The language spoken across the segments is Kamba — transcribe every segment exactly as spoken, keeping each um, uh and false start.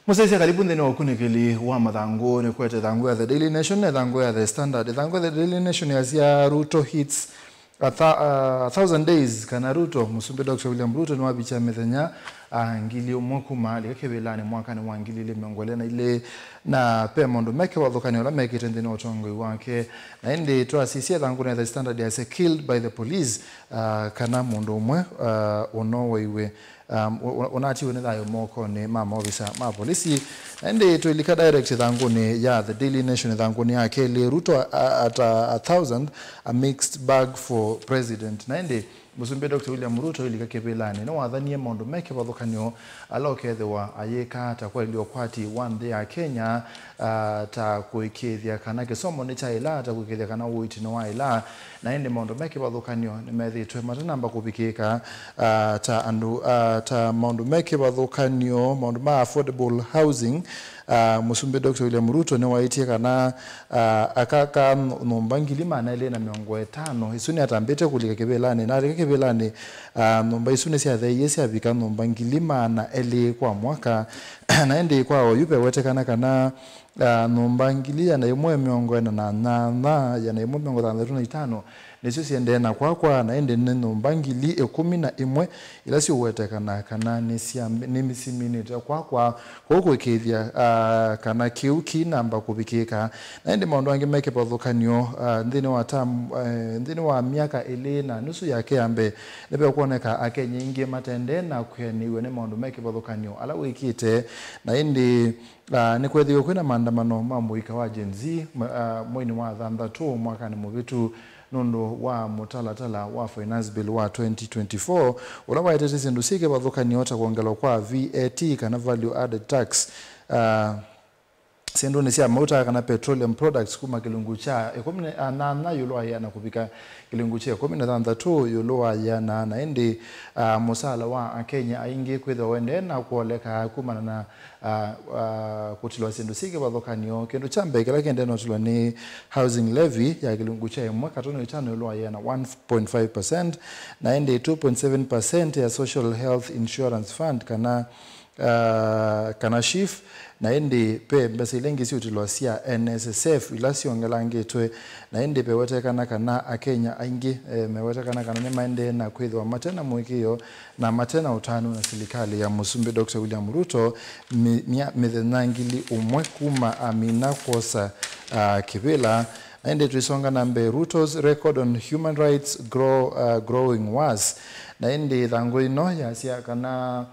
Mũsyaĩĩsya, karibu nthĩnĩ wa ũkunĩkĩli wa mathangũ. Nĩkwete ĩthangũ ya The Daily Nation na ĩthangũ ya The Standard. Ĩthangũ ya The Daily Nation yasya, Ruto hits a, thou- a thousand days, kana Ruto, Mũsumbĩ Doctor William Ruto nĩwavikya mĩthenya, a, ngili ũmwe kuma alika kĩvĩlanĩ mwakanĩ wa ngili ilĩ mĩongo ĩlĩ na ilĩ, na ve maũndũ me kĩvathũkany'o ala mekĩte nthĩnĩ wa ũtongoi wake. Na ĩndĩ twasisya ĩthangũnĩ ya The Standard yasya, killed by the police, a, kana mũndũ ũmwe, a, ũnowaiwe, um, ũ- ũ- ũnatiwe nĩ thayũ mokonĩ ma maovisa ma polisi. Na ĩndĩ twĩlika direct ĩthangũnĩ ya The Daily Nation, ĩthangũnĩ ya kelĩ, Ruto a- a- at a, a thousand, a mixed bag for president. Na ĩndĩ Mũsumbĩ Doctor William Ruto ilika kĩvĩlanĩ nĩwathanie maũndũ me kĩvathũkany'o ala ũkethĩwa ayĩka, ta kwaĩlya ũkwati wa nthĩ ya Kenya, ah, ta kũĩkĩĩthya kana kĩsomo nĩkyaĩla, ta kũĩkĩĩthya kana ũiiti nĩwaĩla. Na ĩndĩ maũndũ me kĩvathũkany'o nĩmethĩĩtwe matanamba kũvikĩĩka, ah, ta andũ, ah, ta maũndũ me kĩvathũkany'o, maũndũ ma affordable housing. Ah, Mũsumbĩ Doctor William Ruto nĩwaĩtye kana, ah, akaka nyũmba ngili maana elĩ na mĩongo ĩtano. Isu nĩatambĩte kũlika kĩvĩlanĩ. Na alika kĩvĩlanĩ, ah, nyũmba isu nĩsyatheeie syavika nyũmba ngili maana elĩ kwa mwaka. Na ĩndĩ kwa oyu vewetekana kana, ah, nyũmba ngili ĩana ĩmwe mĩongo ĩna na nyanya, ĩana ĩmwe mĩongo thanthatũ na itano nĩsyo siendee na kwakwa, na ĩndĩ nĩ nyũmba ngili ĩkũmi na ĩmwe ila siũwetekana kana nĩsyambi- nĩsiminĩte kwakwa, kwoou kũĩkĩĩthya, ah, kana kĩu kĩinamba kũvikĩĩka. Na ĩndĩ maũndũ angĩ me kĩvathũkany'o, ah, nthĩnĩ wa tam- eh, nthĩnĩ wa myaka ĩlĩ na nusu yake ya mbee, nĩvekwoneka Akenya aingĩ matendee na kwĩanĩw'a nĩ maũndũ me kĩvathũkany'o ala wĩkĩte. Na ĩndĩ, ah, nĩkwethĩiwe kwĩna maandamano ma mũika wa Gen Z ma- ah, mweinĩ wa thanthatũ mwakanĩ mũvĩtu nũndũ wa mũtalatala wa Finance Bill wa twenty twenty-four, ũla waetete syĩndũ syĩ kĩvathũkany'o ta kwongelwa kwa V A T, kana value added tax, ah, syĩndũnĩ sya mauta kana petroleum products, kuma kĩlungu kya ĩkũmi na nyanya ĩũlũ wa ĩana kũvika kĩlungu kya ĩkũmi na thanthatũ ĩũlũ wa ĩana. Na ĩndĩ, ah, mũsaala wa Akenya aingĩ kwĩthĩwa ũendee na kwoleka kumana na, ah, ah, kũtilwa syĩndũ syĩ kĩvathũkany'o. Kĩndũ kya mbee kĩla kĩendee na ũtilwa nĩ housing levy ya kĩlungu kya ĩmwe katono ĩtano ĩũlũ wa ĩana, one point five percent, na ĩndĩ two point seven percent ya Social Health Insurance Fund, kana, ah, kana SHIF, na ĩndĩ ve mbesa ila ingĩ siũtilwa sya N S S F ila syongelangĩtwe. Na ĩndĩ vewetekana kana Akenya aingĩ, eh, mewetekana kana nĩmaendee na kwĩthĩwa mate na mũĩkĩĩo na mate na ũtanu na silikalĩ ya Mũsumbĩ Doctor William Ruto mi- mya- mĩthenya ngili ũmwe kuma amina kwosa, ah, kĩvĩla. Na ĩndĩ twĩsonga na mbee, Ruto's record on human rights grow, ah, growing worse. Na ĩndĩ ĩthangũ ĩno yasya kana,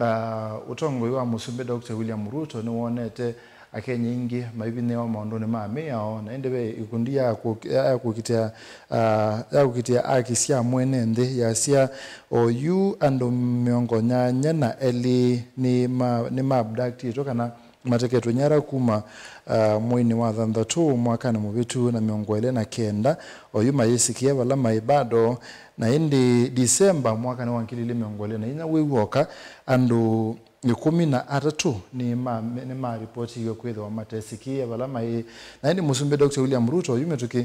ah, ũtongoi wa Mũsumbĩ Doctor William Ruto nĩwonete Akenya aingĩ maivinyĩĩwa maũndũnĩ ma mĩao, na ĩndĩ ve ikundi ya kũ- ya kũkitĩa, ah, ya kũkitĩa aki sya mwene nthĩ yasya oyu andũ mĩongo nyanya na elĩ nĩ ma- nĩma abductĩtwe kana mateketwe nyara kuma, ah, mweinĩ wa thanthatũ mwakanĩ mũvĩtu na mĩongo ĩlĩ na kenda, oyu mayĩsikie vala maĩ bado. Na ĩndĩ Disemba mwakanĩ wa ngili ilĩ mĩongo ĩlĩ na inya wĩ w'oka, andũ ĩkũmi na atatũ nĩma- nĩmaripotiwe kwĩthĩwa matesikie vala maĩ. Na ĩndĩ Mũsumbĩ Doctor William Ruto oyu mĩtũkĩ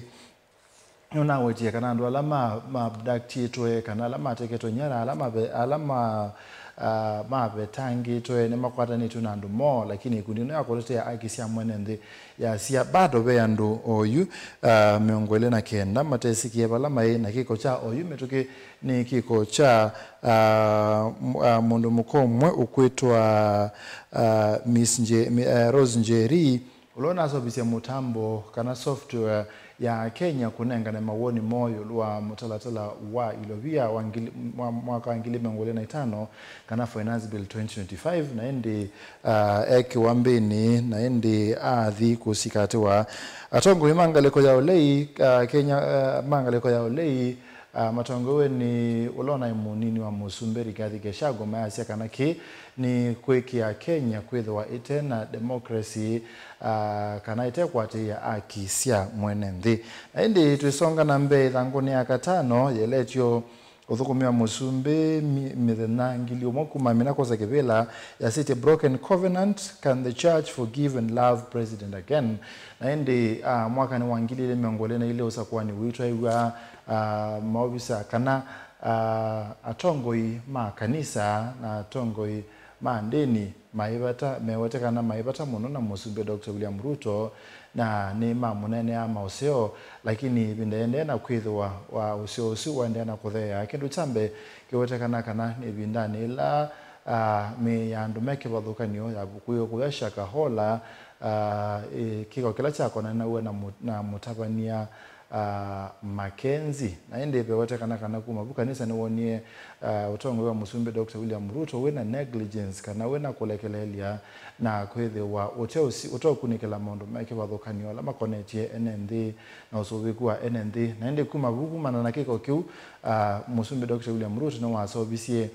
nũnawetie kana andũ ala ma- ma abductĩtwe, kana ala mateketwe nyara, ala mave- ala ma- ah, mavetangĩtwe nĩmakwatanĩtw'e na andũ moo, lakini ikundi ĩno ya kũtetea aki sya mwene nthĩ yasya bado ve andũ oyu, ah, mĩongo ĩlĩ na kenda matesikie vala maĩ, na kĩko kya oyu mĩtũkĩ nĩ kĩko kya, ah, m- ah, mũndũ mũka ũmwe ũkwĩtwa, ah, Miss Nje- Mi- eh, Rose Njeri, ũla ũnaseũvisye mũtambo kana software ya Kenya kũnengane mawoni moo ĩũlũ wa mũtalatala wa ilovia wa ngili- mwa- mwaka wa ngili mĩongo ĩlĩ na itano, kana Finance Bill twenty twenty-five, na ĩndĩ, ah, ekĩwa mbĩnĩ, na ĩndĩ athi kũsikatĩwa. Atongoi ma ngalĩko ya ũlei, ah, Kenya, ah, ma ngalĩko ya ũlei, ah, matongoew'e nĩ ũla ũnaĩ mũnini wa mũsumbĩ Rigathi Gachagua mayasya kana kĩĩ nĩ kwĩkĩa Kenya kwĩthĩwa ĩte na democracy, ah, kana ĩtekwatĩĩa aki sya mwene nthĩ. Na ĩndĩ twĩsonga na mbee, ĩthangũnĩ ya katano yeletyo ũthũkũmi wa mũsumbĩ mi- mĩthenya ngili ũmwe kuma mina kwosa kĩvĩla yasĩtye, broken covenant, can the church forgive and love president again? Na ĩndĩ, ah, mwakanĩ wa ngili ilĩ mĩongo ĩlĩ na ilĩ ũsakũanĩ witũ, aĩw'a, ah, maovisa kana, ah, atongoi ma kanisa na atongoi ma ndĩni maĩ vata, mewete kana maĩ vata mũno na Mũsumbĩ Doctor William Ruto, na nĩmamũneenea maũseo, lakini ĩvinda ĩendee na kwĩthĩwa wa ũseo ũsu waendeea na kũtheea. Kĩndũ kya mbee kĩwetekana kana nĩ ĩvindanĩ ĩla, ah, mĩĩ ya andũ me kĩvathũkany'o ya kũya Shakahola, ah, ĩ, kĩko kĩla kyakonanaw'e na mũ-, na mũtavany'a, ah, Mackenzie. Na ĩndĩ vewetekana kana kuma vu kanisa nĩwonie, ah, ũtongoi wa Mũsumbĩ Doctor William Ruto wĩ na negligence kana wĩ na kũlekelelya na kwĩthĩwa ũteũsi-, ũteũkunĩkĩla maũndũ me kĩvathũkany'o ala makonetye ene nthĩ na ũsũvĩku wa ene nthĩ. Na ĩndĩ kuma vu, kumana na kĩko kĩu, ah, Mũsumbĩ Doctor William Ruto nĩwaseũvisye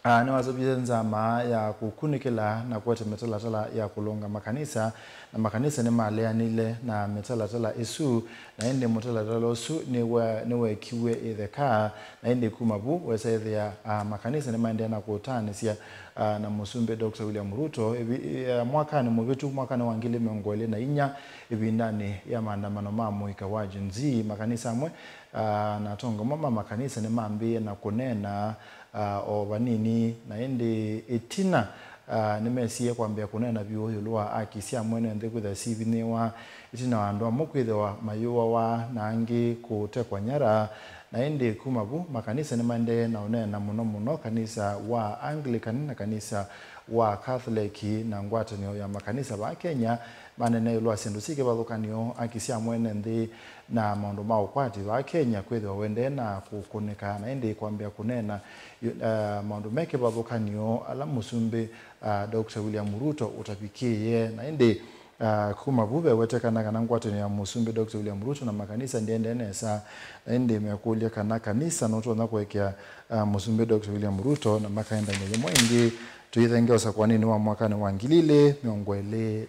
Ah, nĩwaseũvisye nzama ya kũkunĩkĩla na kũete mĩtalatala ya kũlũnga makanisa, na makanisa nĩmaleanile na mĩtalatala ĩsu, na ĩndĩ mũtalatala ũsu nĩwe-, nĩwekiw'e ĩtheka, na ĩndĩ kuma vu wesaĩthĩa, ah, makanisa nĩmaendeea na kũtaanĩsya, ah, na Mũsumbĩ Doctor William Ruto. Ĩvi-, eh, mwakanĩ mũvĩtu, mwakanĩ wa ngili mĩongo ĩlĩ na inya, ĩvindanĩ ya maandamano ma mũika wa Gen Z, makanisa amwe, ah, na atongoi amwe ma makanisa nĩmambĩĩe na kũneena ah, o vanini, na ĩndĩ ĩtina, ah, nĩmesie kwambĩĩa kũneena vyũ ĩũlũ wa aki sya mwene nthĩ kwĩthĩa sivinyĩĩwa, ĩtina wa andũ amwe kwĩthĩwa mayũawa na angĩ kũtekwa nyara. Na ĩndĩ kuma vu, makanisa nĩmaendee na ũneena mũno mũno kanisa wa Anglican na kanisa wa Catholic na ngwatanĩo ya makanisa vaa Kenya, maneenea ĩũlũ wa syĩndũ syĩ kĩvathũkany'o, aki sya mwene nthĩ, na maũndũ ma ũkwati vaa Kenya kwĩthĩwa ũendee na kũkũnĩka, na ĩndĩ kwambĩĩa kũneena, yu-, ah, maũndũ me kĩvathũkany'o ala Mũsumbĩ, ah, Doctor William Ruto ũtavikĩĩe. Na ĩndĩ, ah, kuma vu vewetekana kana ngwatanĩo ya Mũsumbĩ Doctor William Ruto na makanisa ndĩendee nesa, na ĩndĩ mekũlya kana kanisa nũtonya kũekea, ah, Mũsumbĩ Doctor William Ruto na makaendanĩa yĩmwe ĩngĩ. Tũithengeosa kwanini wa mwakanĩ wa ngili ilĩ mĩongo ĩlĩ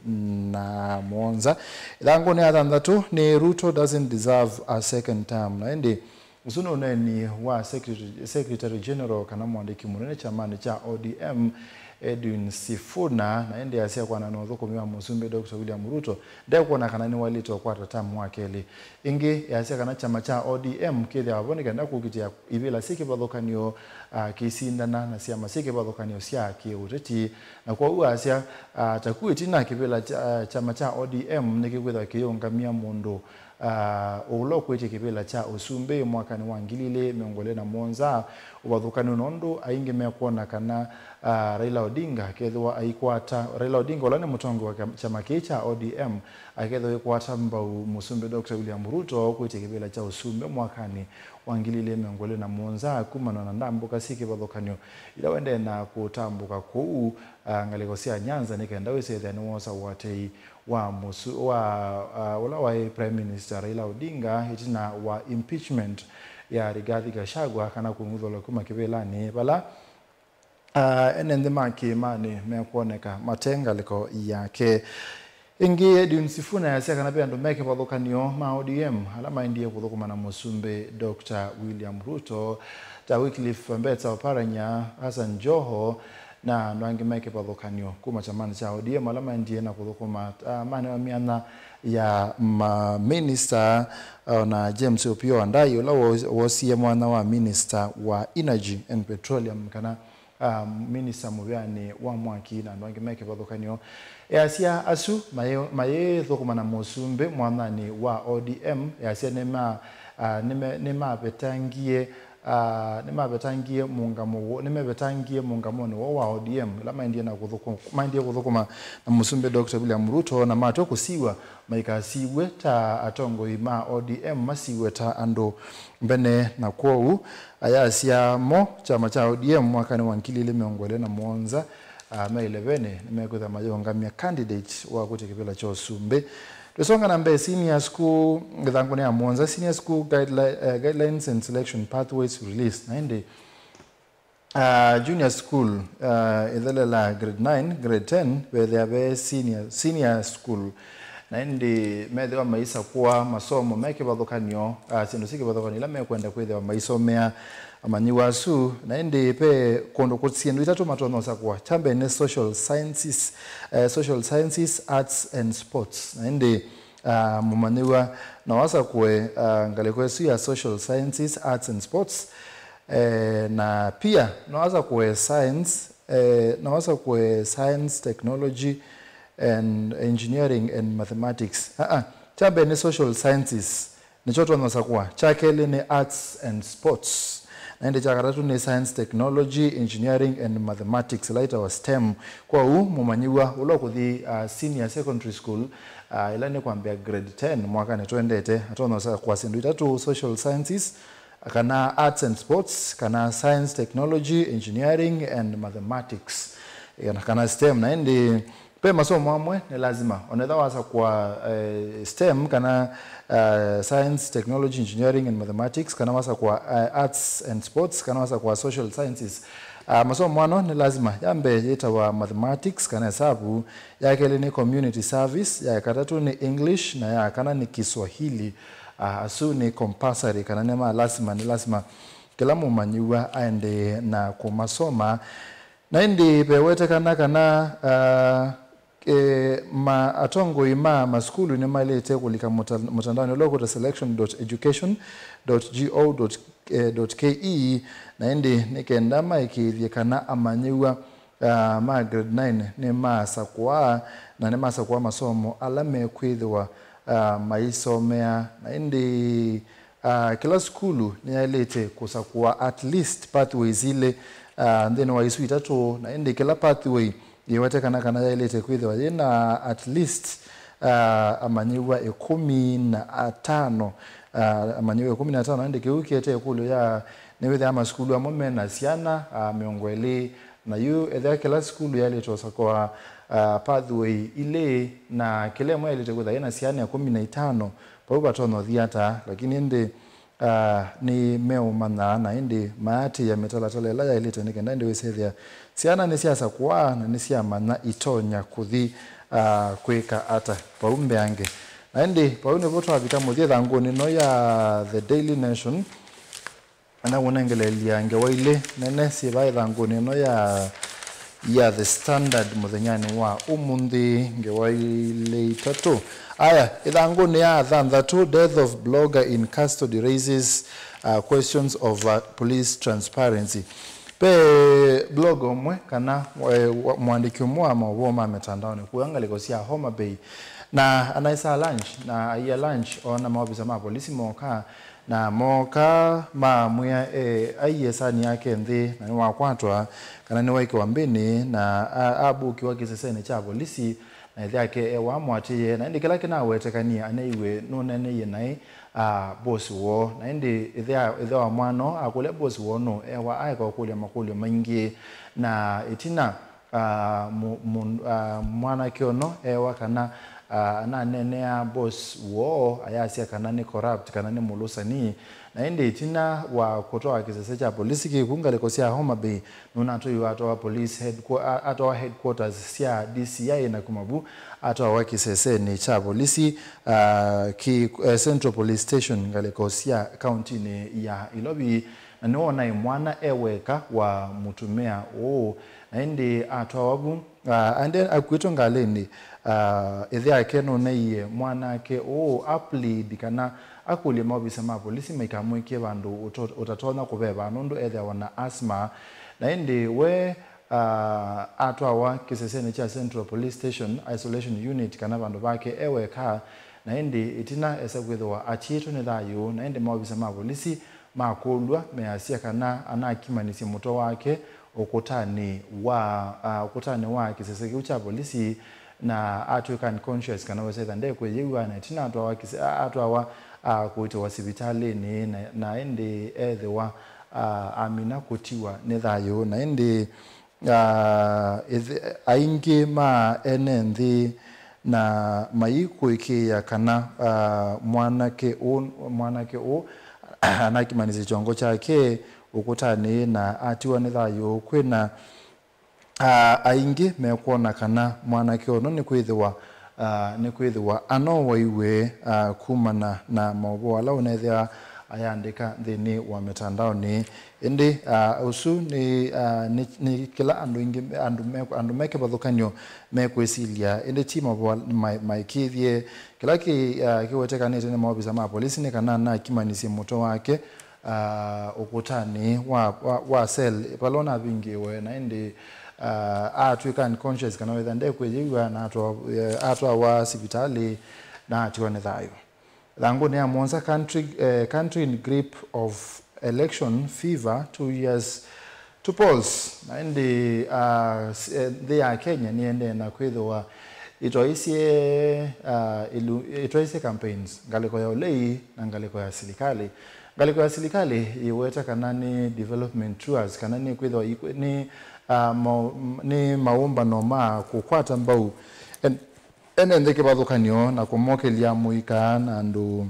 na mũonza. Ĩthangũnĩ ya thanthatũ nĩ Ruto doesn't deserve a second term. Na ĩndĩ ũsu nĩ ũneeni wa Secretary, Secretary General kana mwandĩki mũnene kyamanĩ kya O D M, Edwin Sifuna, na ĩndĩ asya kwana na ũthũkũmi wa Mũsumbĩ Doctor William Ruto, ndekwona kana nĩwaĩlĩte ũkwata term wa kelĩ. Ĩngĩ, yasya kana kyama kya O D M kĩthĩawa vo nĩ kenda kũkitĩa ivĩla syĩ kĩvathũkany'o, ah, kĩisindana na syama syĩ kĩvathũkany'o sya kĩũteti. Na kwoou asya, ah, ta ku ĩtina kĩvĩla kya, ah, kyama kya O D M nĩkĩkwĩthwa kĩyĩũngamya mũndũ, ah, ũla ũkwĩtya kĩvĩla kya ũsumbĩ mwakanĩ wa ngili ilĩ mĩongo ĩlĩ na mũonza, ũvathũkany'o nũndũ aingĩ mekwona kana, ah, Raila Odinga akethĩwa aikwata, Raila Odinga ũla nĩ mũtongoi wa kyam-, kyama kĩĩ kya O D M, akethĩwa aikwata mbau Mũsumbĩ Doctor William Ruto kwĩtya kĩvĩla kya ũsumbĩ mwakanĩ wa ngili ilĩ mĩongo ĩlĩ na mũonza kumana na ndambũka syĩ kĩvathũkany'o ila waendee na kũtambũka kũu, ah, ngalĩko sya Nyanza nĩ kenda wĩsethĩa nĩwosa ũatei wa mũsu-, wa, ah, ũla waĩ Prime Minister Raila Odinga ĩtina wa impeachment ya Rigathi Gachagua kana kũng'uthũlwa kuma kĩvĩlanĩ vala, ah, ene nthĩ ma kĩĩmanĩ mekwoneka mate ngalĩko yake. Ĩngĩ, Edwin Sifuna yasya kana ve andũ me kĩvathũkany'o ma O D M ala maendie kũthũkũma na Mũsumbĩ Doctor William Ruto, ta Wycliffe Ambetsa Oparanya, Hassan Joho, na andũ angĩ me kĩvathũkany'o kuma kyamanĩ kya O D M ala maendie na kũthũkũma, ah, manewa myanya ya maminista, ah, na James Opiyo Wandayi, ũla wo-, wosie mwanya wa minista wa energy and petroleum, kana, ah, minista mũvĩanĩ wa mwaki, na andũ angĩ me kĩvathũkany'o. Easya asu mayĩ-, mayĩthũkũma na Mũsumbĩ mwanyanĩ wa O D M, easya nĩma-, ah, nĩme-, nĩmavetangie Ah, nĩmavetangie mũũngamo woo, nĩmevetangie mũũngamonĩ woo wa O D M, ĩla maendie na kũthũkũ-, maendie kũthũkũma na Mũsumbĩ Doctor William Ruto, na matw'a kũsiw'a, maikasiw'e ta atongoi ma O D M, masiw'e ta andũ mbene. Na kwoou ayasya mo kyama kya O D M mwakanĩ wa ngili ilĩ mĩongo ĩlĩ na mũonza, ah, me ĩlevenĩ, nĩmekwĩthwa mayĩũngamya candidate wa kwĩtya kĩvĩla kya ũsumbĩ. Tũisonga na mbee, senior school, ĩthangũnĩ ya mũonza, senior school guideli-, eh, guidelines and selection pathways released. Na ĩndĩ, ah, junior school, ah, ĩthelela grade nine, grade ten, vethĩa ve senior, senior school. Na ĩndĩ methĩwa maisakũa masomo me kĩvathũkany'o, ah, syĩndũ syĩ kĩvathũkany'o ila mekwenda kwĩthĩwa maisomea amanyĩw'a asu. Na ĩndĩ ve kũndũ kũ-, syĩndũ itatũ matonya ũsakũa. Kya mbee nĩ social sciences, eh, social sciences, arts and sports. Na ĩndĩ, ah, mũmanyĩw'a no asakũe, ah, ngalĩko ĩsu ya social sciences, arts and sports. Eh, na pia no asakũe science, eh, no wasakũe science, technology, and engineering and mathematics. Aa, kya mbee nĩ social sciences, nĩkyo ũtonya ũsakũa. Kya kelĩ nĩ arts and sports. Na ĩndĩ kya katatũ nĩ science, technology, engineering and mathematics, ĩla yĩtawa STEM. Kwoou mũmanyĩw'a ũla ũkũthi, uh, senior secondary school, uh, ĩla nĩ kwambĩa grade ten mwakanĩ twendete, atonya ũsakũa syĩndũ itatũ, social sciences, kana arts and sports, kana science, technology, engineering and mathematics, kana, kana STEM. Na ĩndĩ ve masomo amwe nĩ lazima, onetha wasakũa, eh, STEM, kana, eh, science, technology, engineering and mathematics, kana wasakũa, eh, arts and sports, kana wasakũa social sciences. Ah, masomo ano nĩ lazima. Ya mbee yĩtawa mathematics, kana ĩsavu. Ya kelĩ nĩ community service. Ya katatũ nĩ English, na ya kana nĩ Kiswahili. Ah, asu nĩ compulsory, kana nĩ ma lazima, nĩ lazima kĩla mũmanyĩw'a aendee na kũmasoma. Na ĩndĩ vewetekana kana, ah, e, ma, atongoi ma masukulu nĩmaĩlĩte kũlika mũta-, mũtandaonĩ ũla ũkwĩtwa selection dot education dot go dot, eh, dot ke, na ĩndĩ nĩ kenda maĩkĩĩthye kana amanyĩw'a, ah, ma grade nine nĩmasakũa, na nĩmasakũa masomo ala mekwĩthĩwa, ah, maisomea. Na ĩndĩ, ah, kĩla sukulu nĩyaĩlĩte kũsakũa at least pathways ilĩ, ah, nthĩnĩ wa isu itatũ, na ĩndĩ kĩla pathway yĩwetekana kana yaĩlĩte kwĩthĩwa yĩna at least, ah, amanyĩw'a ĩkũmi na atano, ah, amanyĩw'a ĩkũmi na atano, ĩndĩ kĩu kĩete ĩkũlyo ya nĩwĩthĩa masukulu amwe mena syana, ah, mĩongo ĩlĩ, na yu ethĩa kĩla sukulu yaĩlĩte ũsakũa, ah, pathway ilĩ, na kĩla ĩmwe yaĩlĩte kwĩthĩwa yĩna syana ĩkũmi na itano, vau vatonya ũthi ata, lakini ĩndĩ ah, nĩmeũmanya na ĩndĩ maatĩĩa mĩtalatala ĩla yaĩlĩte nĩ kenda ĩndĩ wĩsethĩa syana nĩsyasakũa na nĩsyamanya itonya kũthi, ah, kwĩka ata vau mbeange. Na ĩndĩ vau nĩvo twavika mũthya ĩthangũnĩ ĩno ya The Daily Nation, na kũnengeleelya ngewa ilĩ nene syĩ vaa ĩthangũnĩ ĩno ya ya The Standard mũthenyanĩ wa ũmũnthĩ, ngewa ilĩ itatũ. Aya, ĩthangũnĩ ya thanthatũ, Death of Blogger in Custody Raises, uh, Questions Over Police Transparency. Ve blogger ũmwe kana, eh, wa-, mũandĩki ũmwe wa maũvoo ma mĩtandaonĩ kũya ngalĩko sya Homa Bay, na anaĩsaa lunch, na aia lunch, oona maovisa ma polisi moka, na mooka mamwĩa, e, aiie sani yake nthĩ, na nĩwakwatwa, kana nĩwaĩkĩwa mbĩnĩ, na a-, abũkiwa kĩsesenĩ kya volisi, na ĩthe yake e wamũatĩĩe. Na ĩndĩ kĩla kĩnawetekanie, aneiwe nũneeneie naĩ, a, bosi woo. Na ĩndĩ ĩthe, ĩthe wa mwana ũũ akũlya bosi woo nũũ ewa, aeka ũkũlya makũlyo maingĩ. Na ĩtina, ah, mu-, mu-, ah, mwanake ũno ewa kana, ah, ananeenea boss woo, ayasya kana nĩ corrupt, kana nĩ mũlũsani. Na ĩndĩ ĩtina wa kũtwawa kĩsese kya polisi kĩ ku ngalĩko sya Homa Bay, nũnatwaiwe atwawa police headqua-, a-, atwawa headquarters sya D C I, na kuma vu atwawa kĩsesenĩ kya polisi, ah, kĩ, eh, Central Police Station, ngalĩko sya kauntinĩ ya Ilovi. Na nĩwoonae mwana e weka wa mũtumĩa ũũ, na ĩndĩ atwawa vu, ah, ande akuĩtwe ngalĩnĩ, ah, ĩthe yake nũneie mwanake ũũ a plead kana akũlye maovisa ma polisi maikamwĩkĩe vandũ ũto-, ũtatonya kũveva nũndũ ethĩawa na asthma. Na ĩndĩ we, ah, atwawa kĩsesenĩ kya Central Police Station Isolation Unit kana vandũ vake e weka, na ĩndĩ ĩtina esa kwĩthĩwa atiĩtwe nĩ thayũ, na ĩndĩ maovisa ma polisi makũlw'a, measya kana anakimanisye mũtwe wake ũkũtanĩ wa, ah, ũkũtanĩ wa kĩsese kĩu kya volisi, na atw'ĩka unconscious, kana wesa ĩtha ndekwĩyĩw'a, na ĩtina atwawa kĩse-, a-, atwawa, ah, kũitĩwa sivitalĩnĩ, na, na ĩndĩ ethĩwa, ah, amina kũtiwa nĩ thayũ. Na ĩndĩ, ah, ĩthe-, aingĩ ma ene nthĩ na mayĩkũĩkĩĩa kana, ah, mwanake ũũ, mwanake ũũ anakimanisye kyongo kyake ũkũtanĩ na atiwa nĩ thayũ. Kwĩna, ah, aingĩ mekwona kana mwanake ũno nĩkwĩthĩwa, ah, nĩkwĩthĩwa anowaiwe, ah, kumana na maũvoo ala ũnethĩawa ayandĩka nthĩnĩ wa mĩtandaonĩ. Ĩndĩ, ah, ũsu nĩ, ah, nĩ, nĩ kĩla andũ aingĩ, andũ me, andũ me kĩvathũkany'o mekwĩsilya, ĩndĩ ti mavoa ma-, maĩkĩĩthye. Kĩla kĩ, ah, kĩwetekanĩte nĩ maovisa ma polisi nĩ kana nakimanisye mũtwe wake, ah, ũkũtanĩ wa, wa, wa cell vala ũnavingĩwe, na ĩndĩ, ah, atw'ĩka unconscious kana wĩtha ndekwĩyĩw'a, na atwa-, eh, atwawa sivitalĩ na atiwa nĩ thayũ. Thangũnĩ ya mũonza, country, eh, country in grip of election fever, two years to polls. Na ĩndĩ, ah, s-, eh, nthĩ ya Kenya nĩendee na kwĩthĩwa ĩtwaisye, ah, ĩlu-, ĩtwaisye campaigns, ngalĩko ya ũlei na ngalĩko ya silikalĩ. Ngalĩko ya silikalĩ yĩweta kana nĩ development tours, kana nĩ kwĩthĩwa ikwĩ-, nĩ, ah, mau-, nĩ maũmbano ma kũkwata mbau en-, ene nthĩ kĩvathũkany'o na kũmokĩlya mũika na andũ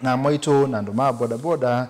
na mwaitũ na andũ ma bodaboda,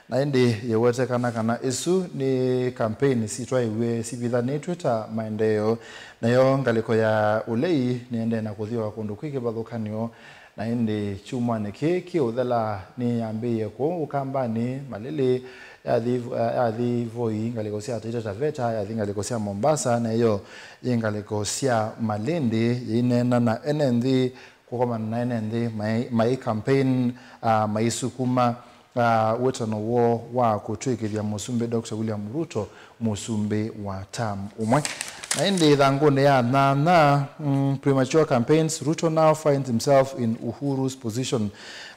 na ĩndĩ yĩwetekana kana ĩsu nĩ campaign sitwaĩw'e sivithanĩtw'e ta maendeeo. Nayo ngalĩko ya ũlei nĩendee na kũthyoa kũndũ kwĩ kĩvathũkany'o, na ĩndĩ kyumwanĩ kĩĩ kĩũthela nĩyambĩĩe kũu Ũkambanĩ, Malili, yathi, yathi Voi, ngalĩko sya Taita Taveta, yathi ngalĩko sya Mombasa, na ĩyo yĩ ngalĩko sya Malindi, yĩineena na ene nthĩ kũkomana na ene nthĩ mai, mai campaign, ah, maisukuma, ah, wĩtano woo wa kũtw'ĩkĩthya Mũsumbĩ Doctor William Ruto mũsumbĩ wa term ũmwe. Na ĩndĩ ĩthangũnĩ ya nyanya, mm, premature campaigns, Ruto now finds himself in Uhuru's position.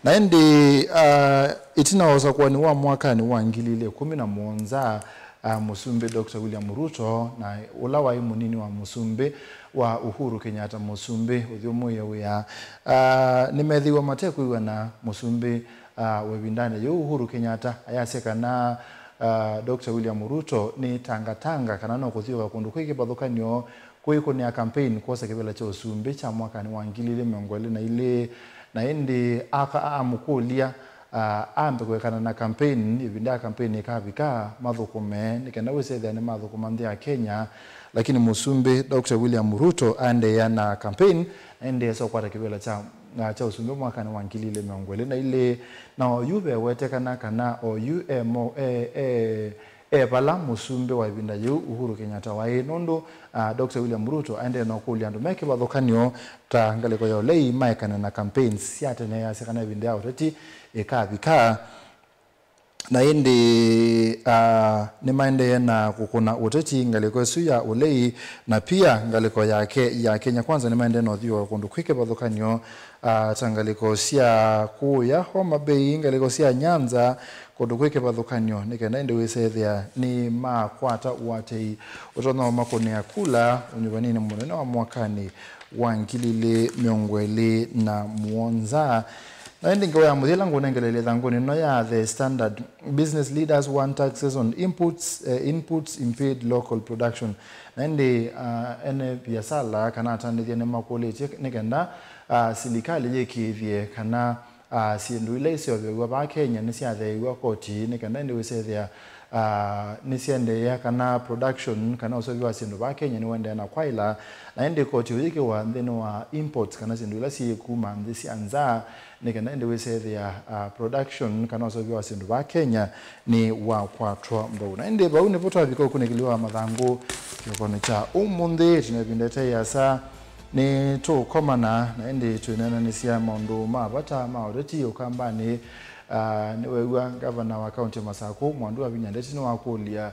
Na ĩndĩ, ah, ĩtina wa ũsakũani wa mwakanĩ wa ngili ilĩ ikũmi na mũonza, ah, Mũsumbĩ Doctor William Ruto na ũla waĩ mũnini wa mũsumbĩ wa Uhuru Kenyatta, Mũsumbĩ ũthyũmũĩe wĩa, ah, nĩmethĩiwe matekwĩw'ana. Mũsumbĩ, ah, wa ĩvindanĩ yĩu Uhuru Kenyatta ayasya kana, ah, Doctor William Ruto nĩ tangatanga kana no kũthyũũka kũndũ kwĩ kĩvathũkany'o kũikũnĩa campaign kwosa kĩvĩla kya ũsumbĩ kya mwakanĩ wa ngili ilĩ mĩongo ĩlĩ na ilĩ, na ĩndĩ aka amũkũlya, ah, ambe kũekana na campaign, ĩvinda ya campaign ĩkavika, mathũkũme, nĩ kenda wĩsethĩa nĩmathũkũma nthĩ ya Kenya, lakini mũsumbĩ Doctor William Ruto aendeea na campaign, na ĩndĩ esa ũkwata kĩvĩla kya, ah, kya ũsumbĩ mwakanĩ wa ngili ilĩ mĩongo ĩlĩ na ilĩ, na oyu vewetekana kana oyu e mo-, e, e, e vala mũsumbĩ wa ĩvinda yĩu Uhuru Kenyatta waĩ, nũndũ, ah, Doctor William Ruto aendee na ũkũlya andũ me kĩvathũkany'o ta ngalĩko ya ũlei maekane na campaigns sya tene, yasya kana ĩvinda ya ũteti ĩkavika. Na ĩndĩ, ah, nĩmaendee na kũkũna ũteti ngalĩko ĩsu ya ũlei, na pia ngalĩko ya Ke-, ya Kenya Kwanza nĩmaendee na ũthyũũka kũndũ kwĩ kĩvathũkany'o, ah, ta ngalĩko sya kũya Homa Bay, ngalĩko sya Nyanza, kũndũ kwĩ kĩvathũkany'o, nĩ kenda ĩndĩ wĩsethĩa nĩmakwata ũatĩĩi ũtonya ũmakũnĩa kula ũnyuvaninĩ mũnene wa mwakanĩ wa ngili ilĩ mĩongo ĩlĩ na mũonza. Na ĩndĩ ngewa ya mũthya ĩla ngũnengeleelye ĩthangũnĩ ĩno ya The Standard, business leaders want taxes on inputs, eh, inputs impede local production. Na ĩndĩ, ah, ene viasala kana atandĩthya nĩmakũlĩtye nĩ kenda, ah, silikalĩ yĩkĩĩthye kana, ah, syĩndũ ila iseũvĩw'a vaa Kenya nĩsyatheew'a koti, nĩ kenda ĩndĩ wĩsethĩa, ah, nĩsyaendeea kana production kana ũseũvyo wa syĩndũ vaa Kenya nĩũendeea na kwaĩla, na ĩndĩ koti ũyĩkĩwa nthĩnĩ wa imports kana syĩndũ ila syĩkuma nthĩ sya nza, nĩ kenda ĩndĩ wĩsethĩa, ah, production kana ũseũvyo wa syĩndũ vaa Kenya nĩ wakwatwa mbau. Na ĩndĩ vau nĩvo twavika ũkunĩkĩli wa mathangũ kĩokonĩ kya ũmũnthĩ. Tũnevindete yasa nĩtũkomana na ĩndĩ twĩneenanĩsya maũndũ ma vata ma ũteti Ũkambanĩ. Ah, nĩweew'a ngavana wa kaunti ya Masakũ, Mwandu wa Vinya Ndeti, nĩwakũlya,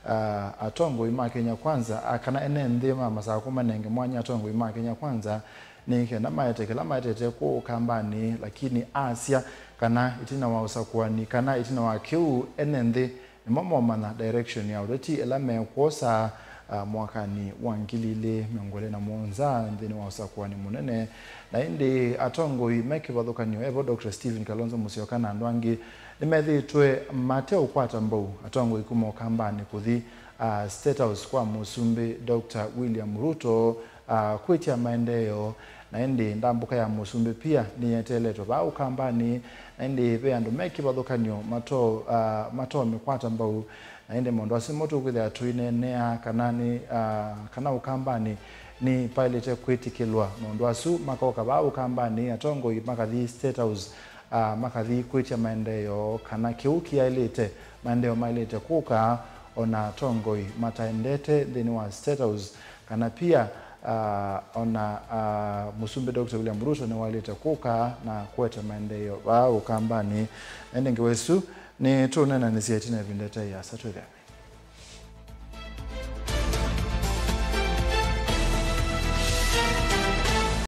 ah, atongoi ma Kenya Kwanza, ah, kana ene nthĩ ma Masakũ manenge mwanya atongoi ma Kenya Kwanza nĩ kenda maete kĩla maetete kũũ Ũkambanĩ, lakini asya kana ĩtina wa ũsakũani kana ĩtina wa kĩu ene nthĩ nĩmo momanya direction ya ũteti ĩla mekwosa, ah, mwakanĩ wa ngili ilĩ mĩongo ĩlĩ na mũonza nthĩnĩ wa ũsakũani mũnene. Na ĩndĩ atongoi me kĩvathũkany'o, evo Doctor Stephen Kalonzo Musyoka na andũ angĩ, nĩmethĩĩtwe mateũkwata mbau atongoi kuma Ũkambanĩ kũthi, ah, State House kwa Mũsumbĩ Doctor William Ruto, ah, kwĩtya maendeeo. Na ĩndĩ ndambũka ya Mũsumbĩ pia nĩyeteeletwe vaa Ũkambanĩ, na ĩndĩ ve andũ me kĩvathũkany'o mato-, ah, matomĩkwata mbau. Na ĩndĩ maũndũ asu nĩmo tũkwĩthĩa tũineenea kana nĩ, ah, kana Ũkambanĩ nĩpaĩlĩte kwĩtĩkĩlwa. Maũndũ asu makoka vaa Ũkambanĩ, atongoi makathi State House, ah, makathi kwĩtya maendeeo kana kĩu kĩaĩlĩte, maendeeo maĩlĩte kũka, ona atongoi mataendete nthĩnĩ wa State House, kana pia, ah, ona, ah, Mũsumbĩ Doctor William Ruto nĩwaĩlĩte kũka na kũete maendeeo vaa Ũkambanĩ. Na ĩndĩ ngewa ĩsu nĩtũũneenanĩsya ĩtina ĩvinda ĩtaĩ yasa. Twĩthĩane.